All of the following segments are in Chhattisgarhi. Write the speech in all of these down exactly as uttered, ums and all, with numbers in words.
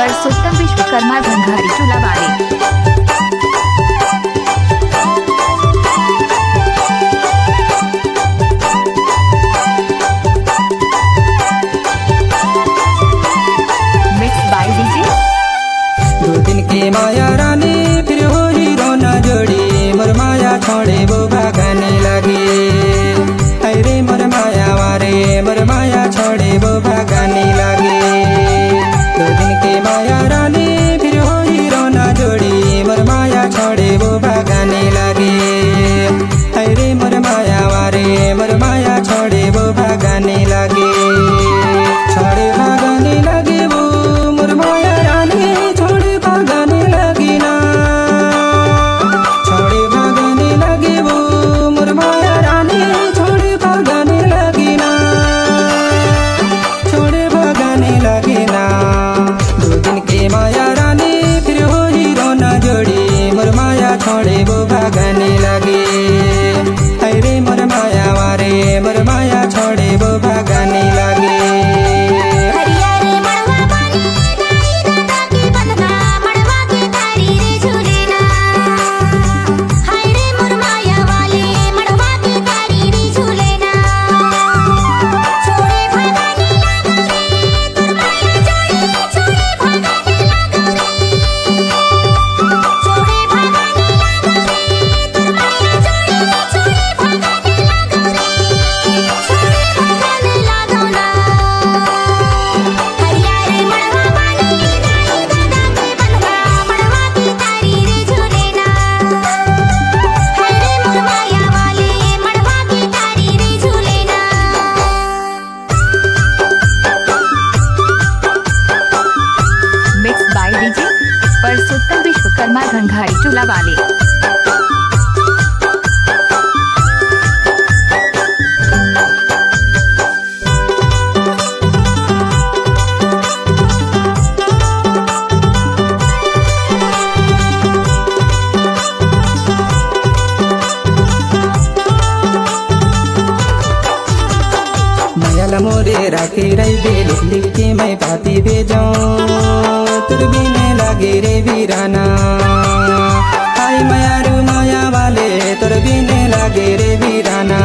पुरुषोत्तम विश्वकर्मा घंघारी टोला वाले। Mixed by D J। दो दिन के माया रानी, फिर होही रोना जोड़ी, मोर माया छोड़े वो भागने लगे। अरे मोर माया वारे, मोर माया छोड़े वो भागने लगे। दो दिन के माया रानी, फिर होही रोना जोड़ी, मोर माया छोड़े वो भागने लगे। अरे मोर माया वारे, मोर माया छोड़े वो भागने लगे। छोड़े भागने लगे वो, मोर माया रानी, छोड़े भागने लगे ना। छोड़े भागने लगे वो, मोर माया रानी, छोड़े भागने लगे ना। छोड़े भागने लगे ना। दो दिन के माया रानी, फिर होही रोना जोड़ी, मोर माया छोड़े वो भागने लगे। अरे मोर माया वारे, मोर माया छोड़े वो भागने लगे। हरिया रे मड़वा बानी, दाई दादा के बंधना, मड़वा के तारी रे झूलेना। हाय रे मोर माया वाले, मड़वा के तारी रे झूलेना। छोड़े भागने लगे रे, तोर माया जोड़ी, छोड़े भागने लगे रे। छोड़े भागने लगे रे, तोर माया जोड़ी, छोड़े भागने लगे रे। छोड़े भागने लगे ना। हरिया रे मड़वा बानी, दाई दादा के बंधना, मड़वा के तारी रे झूलेना। हाय रे मोर माया वाले, मड़वा के तारी रे झूलेना। Mixed by D J Parshottam Vishwakarma घंघारी टोला वाले। मया ल मोरे राखे रहिबे, लिख लिख के मैं पाती भेजौं, तोर बिने लागे रे वीराना। हाय मया रू मया वाले, तोर बिने लागे रे वीराना।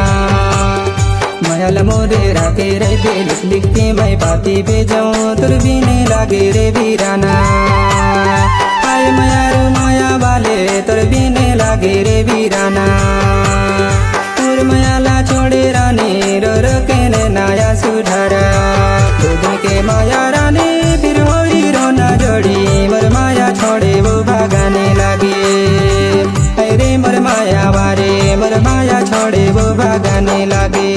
मया ल मोरे राखे रहिबे, लिख लिख के मैं पाती भेजौं, तोर बिने लागे रे वीराना। हाय मया रू मया वाले, तोर बिने लागे रे वीराना। मोर माया ला छोड़े रानी, रो रो के नैना आंसू ढारा। दो दिन के माया रानी, फिर होही रोना जोड़ी, मोर माया छोड़े वो भागने लागे। अरे मोर माया वारे, मोर माया छोड़े वो भागने लागे।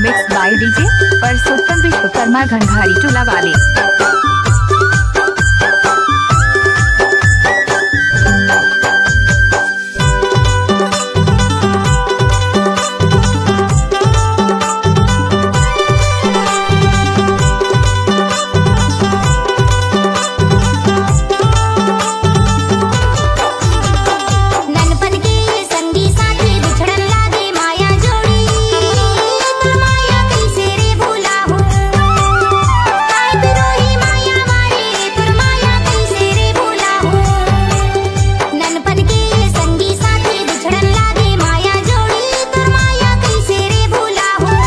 Mixed by D J Parshottam Vishwakarma घंघारी टोला वाले। ननपन के संगी साथी बिछड़न लागे माया जोड़ी, तोर माया कइसे रे भुलाहूं। हाय पिरोही माया वारे, तोर माया कइसे रे भुलाहूं। ननपन के संगी साथी बिछड़न लागे माया जोड़ी, तोर माया कइसे रे भुलाहूं।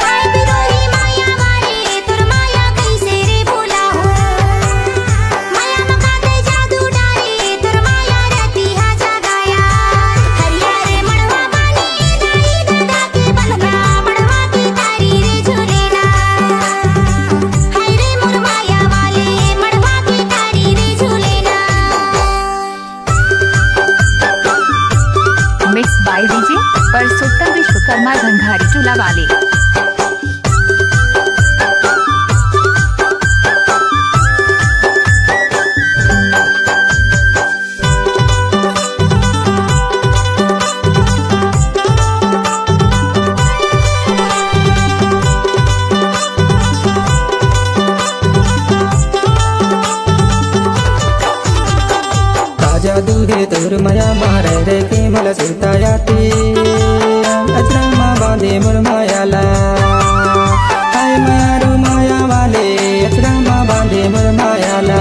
हाय पिरोही माया वारे, तोर माया कइसे रे भुलाहूं। माया म काते जादू डारे, तोर माया रतिहा जगाया। हरिया रे मड़वा बानी, दाई ददा के बंधना, मड़वा के तारी रे झूलेना। हाय रे मोर माया वाले, मड़वा के तारी रे झूलेना। Mixed by D J Parshottam Vishwakarma घंघारी टोला वाले। ताजा दूहे तोर मया मारे रे के मला सुरता आती। अचरा मा बांधे मोर माया ला। हाय माया रो माया वाले, अचरा मा बांधे मोर माया ला।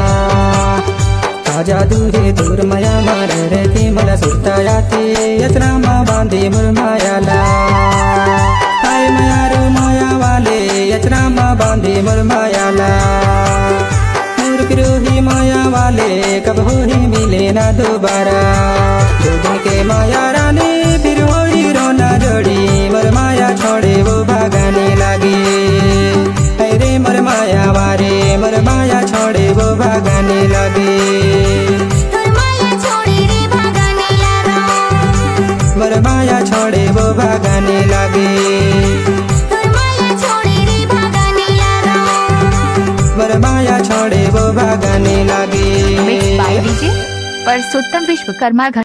का जादू हे तोर माया मा, रह रह के मोला सुरता आथे, अचरा मा बांधे मोर माया ला। हाय माया रो माया वाले, अचरा मा बांधे मोर माया ला। मोर पिरोही माया वाले, कब होही मिले ना दोबारा। दो दिन के माया रानी, फिर होही रोना जोड़ी। मोर माया छोड़े वो भागने लागे। अरे मोर माया वारे, मोर माया छोड़े वो भागने लागे। तोर माया छोड़े रे भागने लागा। मोर माया छोड़े वो भागने लागे। तोर माया छोड़े रे भागने लागा। मोर माया छोड़े वो भागने लागे। Mixed by DJ Parshottam Vishwakarma.